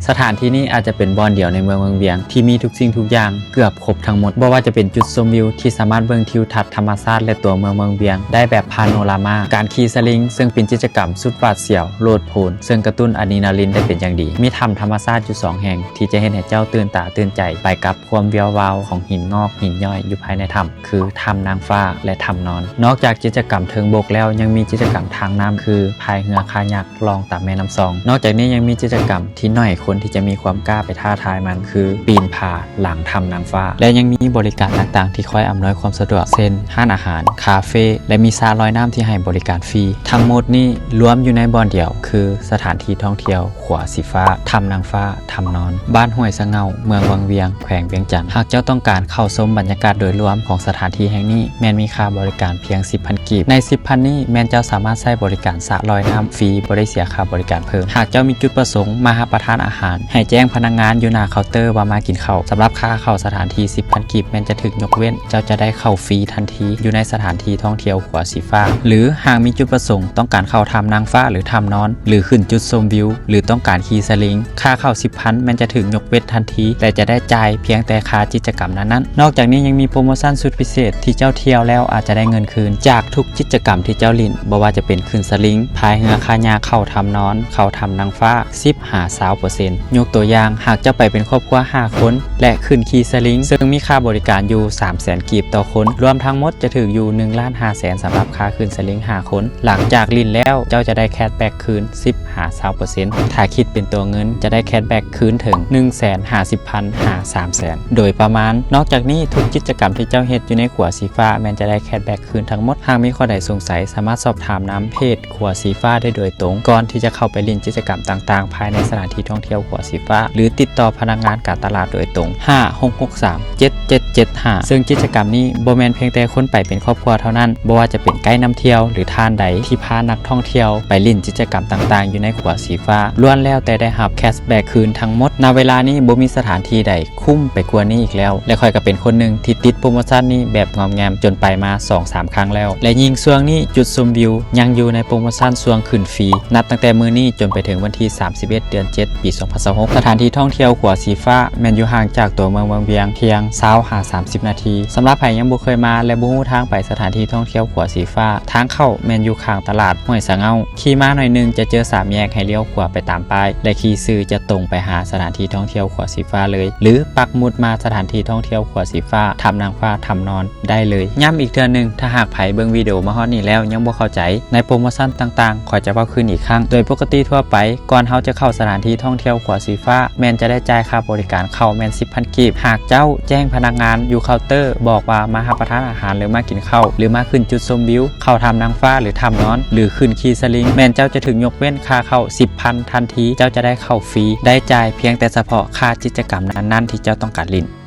ສະຖານທີ່ນີ້ອາດຈະເປັນບ່ອນດຽວໃນເມືອງວັງວຽງ ທີ່ມີທຸກສິ່ງທຸກຢ່າງເກືອບຄົບທັງໝົດ, ບໍ່ວ່າຈະເປັນຈຸດຊົມວິວທີ່ສາມາດເບິ່ງທິວທັດທຳມະຊາດ ແລະ ຕົວເມືອງວັງວຽງໄດ້ແບບພາໂນຣາມາ, ການຂີ່ສະລິງ ເຊິ່ງເປັນກິດຈະກຳສຸດຫວາດສຽວໂລດໂຜນ ເຊິ່ງກະຕຸ້ນອາດຣີນາລີນໄດ້ເປັນຢ່າງດີ, ມີຖ້ຳທຳມະຊາດຢູ່ສອງແຫ່ງ ທີ່ຈະເຮັດໃຫ້ເຈົ້າຕື່ນຕາຕື່ນໃຈໄປກັບຄວາມວຽວວາວຂອງຫີນງອກຫີນຍ້ອຍຢູ່ພາຍໃນຖ້ຳ ຄືຖ້ຳນາງຟ້າ ແລະ ຖ້ຳນອນ. ນອກຈາກກິດຈະກຳເທິງບົກແລ້ວ ຍັງມີກິດຈະກຳທາງນ້ຳ ຄືພາຍເຮືອຄາຍັກລ່ອງຕາມແມ່ນ້ຳຊອງ. ນອກຈາກນີ້ຍັງມີກິດຈະກຳທີ່ໜ້ອຍຄົນທີ່ຈະມີຄວາມກ້າໄປທ້າທາຍມັນ ຄືປີນຜາຫຼັງຖ້ຳນາງຟ້າ ແລະ ຍັງມີບໍລິການຕ່າງໆທີ່ຄອຍອຳນວຍຄວາມສະດວກ ເຊັ່ນ ຮ້ານອາຫານ, ຄາເຟ ແລະ ມີສະລອຍນ້ຳທີ່ໃຫ້ບໍລິການຟຣີ. ທັງໝົດນີ້ລວມຢູ່ໃນບ່ອນດຽວ ຄືສະຖານທີ່ທ່ອງທ່ຽວຂົວສີຟ້າ, ຖ້ຳນາງຟ້າ, ຖ້ຳນອນ, ບ້ານຫ້ວຍສະເຫງົ້າ, ເມືອງວັງວຽງ, ແຂວງວຽງຈັນ. ຫາກເຈົ້າຕ້ອງການເຂົ້າຊົມບັນຍາກາດໂດຍລວມຂອງສະຖານທີ່ແຫ່ງນີ້ ແມ່ນມີຄ່າບໍລິການພຽງສິບພັນກີບ. ໃນສິບພັນນີ້ແມ່ນເຈົ້າສາມາດໃຊ້ບໍລິການສະລອຍນ້ຳຟຣີ ບໍ່ໄດ້ເສຍຄ່າບໍລິການເພີ່ມ. ຫາກເຈົ້າມີຈຸດປະສົງມາຮັບປະທານອາຫານ ໃຫ້ແຈ້ງພະນັກງານຢູ່ໜ້າເຄົາເຕີວ່າມາກິນເຂົ້າ. ສຳລັບຄ່າເຂົ້າສະຖານທີ່ສິບພັນກີບແມ່ນຈະຖືກຍົກເວັ້ນ, ເຈົ້າຈະໄດ້ເຂົ້າຟຣີທັນທີຢູ່ໃນສະຖານທີ່ທ່ອງທ່ຽວຂົວສີຟ້າ. ຫຼື ຫາກມີຈຸດປະສົງຕ້ອງການເຂົ້າຖ້ຳນາງຟ້າ ຫຼື ຖ້ຳນອນ ຫຼື ຂຶ້ນຈຸດຊົມວິວ ຫຼື ຕ້ອງການຂີ່ສະລິງ, ຄ່າເຂົ້າສິບພັນແມ່ນຈະຖືກຍົກເວັ້ນທັນທີ ແລະ ຈະໄດ້ຈ່າຍພຽງແຕ່ຄ່າກິດຈະກຳນັ້ນໆ. ນອກຈາກນີ້ຍັງມີໂປຣໂມຊັນສຸດພິເສດ ທີ່ເຈົ້າທ່ຽວແລ້ວອາດຈະໄດ້ເງິນຄືນຈາກທຸກກິດຈະກຳທີ່ເຈົ້າຫຼິ້ນ, ບໍ່ວ່າຈະເປັນຂຶ້ນສະລິງ, ພາຍເຮືອຄາຍັກ, ເຂົ້າຖ້ຳນອນ, ເຂົ້າຖ້ຳນາງຟ້າ ສິບຫາຊາວເປີເຊັນ. ຍົກຕົວຢ່າງ, ຫາກເຈົ້າໄປເປັນຄອບຄົວຫ້າຄົນ ແລະ ຂຶ້ນຂີ່ສະລິງ, ເຊິ່ງມີຄ່າບໍລິການຢູ່ສາມແສນກີບຕໍ່ຄົນ, ລວມທັງໝົດຈະຖືກຢູ່ໜຶ່ງລ້ານຫ້າແສນ ສຳລັບຄ່າຂຶ້ນສະລິງຫ້າຄົນ. ຫຼັງຈາກຫຼິ້ນແລ້ວ, ເຈົ້າຈະໄດ້ແຄດແບັກຄືນສິບຫາຊາວເປີເຊັນ. ຖ້າຄິດເປັນຕົວເງິນ, ຈະໄດ້ແຄດແບັກຄືນເຖິງໜຶ່ງແສນຫ້າສິບພັນຫາສາມແສນ ໂດຍປະມານ. ນອກຈາກນີ້, ທຸກກິດຈະກຳທີ່ເຈົ້າເຮັດຢູ່ໃນຂົວສີຟ້າ ແມ່ນຈະໄດ້ແຄດແບັກຄືນທັງໝົດ. ຫາກມີຂໍ້ໃດສົງໄສ, ສາມາດສອບຖາມນຳເພຈ ຂົວສີຟ້າໄດ້ໂດຍຕົງ ກ່ອນທີ່ຈະເຂົ້າໄປຫຼິ້ນກິດຈະກຳຕ່າງໆ ພາຍໃນສະຖານທີ່ທ່ອງທ່ຽວຂົວສີຟ້າ ຫຼື ຕິດຕໍ່ພະນັກງານການຕະຫຼາດໂດຍຕົງ ຫ້າຫົກຫົກສາມເຈັດເຈັດເຈັດຫ້າ. ເຊິ່ງກິດຈະກຳນີ້ບໍ່ແມ່ນພຽງແຕ່ຄົນໄປເປັນຄອບຄົວເທົ່ານັ້ນ, ບໍ່ວ່າຈະເປັນໄກນຳທ່ຽວ ຫຼື ທ່ານໃດທີ່ພານັກທ່ອງທ່ຽວໄປຫຼິ້ນກິດຈະກຳຕ່າງໆ ຢູ່ໃນຂົວສີຟ້າ ລ້ວນແລ້ວແຕ່ໄດ້ຮັບແຄດແບັກຄືນທັງໝົດ. ນະເວລານີ້ບໍ່ມີສະຖານທີ່ໃດ ຄຸ້ມໄປກວ່ານີ້ອີກແລ້ວ ແລະ ຂ້ອຍກໍເປັນຄົນໜຶ່ງທີ່ຕິດໂປຣໂມຊັນນີ້ແບບງອມແງມ ຈົນໄປມາສອງສາມຄັ້ງແລ້ວ ແລະ ຍິ່ງຊ່ວງນີ້ຈຸດຊົມວິວຍັງຢູ່ໃນໂປຣໂມຊັນຊ່ວງຂຶ້ນຟຣີ ນັບຕັ້ງແຕ່ມື້ນີ້ຈົນໄປເຖິງວັນທີສາມສິບເອັດ ເດືອນເຈັດ ປີສອງພັນຊາວຫົກ. ສະຖານທີ່ທ່ອງທ່ຽວຂົວສີຟ້າແມ່ນຢູ່ຫ່າງຈາກຕົວເມືອງວັງວຽງພຽງຊາວຫາສາມສິບນາທີ. ສຳລັບໃຜຍັງບໍ່ເຄີຍມາ ແລະ ບໍ່ຮູ້ທາງໄປສະຖານທີ່ທ່ອງທ່ຽວຂົວສີຟ້າ, ທາງເຂົ້າແມ່ນຢູ່ຂ້າງຕະຫຼາດຫ້ວຍສະເຫງົ້າ. ຂີ່ມາໜ້ອຍໜຶ່ງຈະເຈີສາມແຍກ ໃຫ້ລ້ຽວຂວາໄປຕາມປ້າຍ ແລະ ຂີ່ຊື່ຈະຕົງໄປຫາສະຖານທີ່ທ່ອງທ່ຽວຂົວສີຟ້າເລີຍ ຫຼື ປັກໝຸດມາສະຖານທີ່ທ່ອງທ່ຽວຂົວສີຟ້າ, ຖ້ຳນາງຟ້າ, ຖ້ຳນອນ ໄດ້ເລີຍ. ຢ້ຳອີກເທື່ອໜຶ່ງ, ຖ້າຫາກໃຜເບິ່ງວິດີໂອມາຮອດນີ້ແລ້ວຍັງບໍ່ເຂົ້າໃຈໃນໂປຣໂມຊັນຕ່າງໆ, ຂ້ອຍຈະເວົ້າຄືນອີກຄັ້ງ. ໂດຍປົກກະຕິທົ່ວໄປ, ກ່ອນເຮົາຈະເຂົ້າສະຖານທີ່ທ່ອງທ່ຽວຂົວສີຟ້າ ແມ່ນຈະໄດ້ຈ່າຍຄ່າບໍລິການເຂົ້າແມ່ນສິບພັນກີບ. ຫາກເຈົ້າແຈ້ງພະນັກງານຢູ່ເຄົາເຕີບອກວ່າມາຮັບປະທານອາຫານ ຫຼື ມາກິນເຂົ້າ ຫຼື ມາຂຶ້ນຈຸດຊົມວິວ, ເຂົ້າຖ້ຳນາງຟ້າ ຫຼື ຖ້ຳນອນ ຫຼື ຂຶ້ນຂີ່ສະລິງ, ແມ່ນເຈົ້າຈະຖືກຍົກເວັ້ນຄ່າເຂົ້າສິບພັນທັນທີ. ເຈົ້າຈະໄດ້ເຂົ້າຟຣີ, ໄດ້ຈ່າຍພຽງແຕ່ສະເພາະຄ່າກິດຈະກຳນັ້ນໆ ທີ່ເຈົ້າຕ້ອງການຫຼິ້ນ.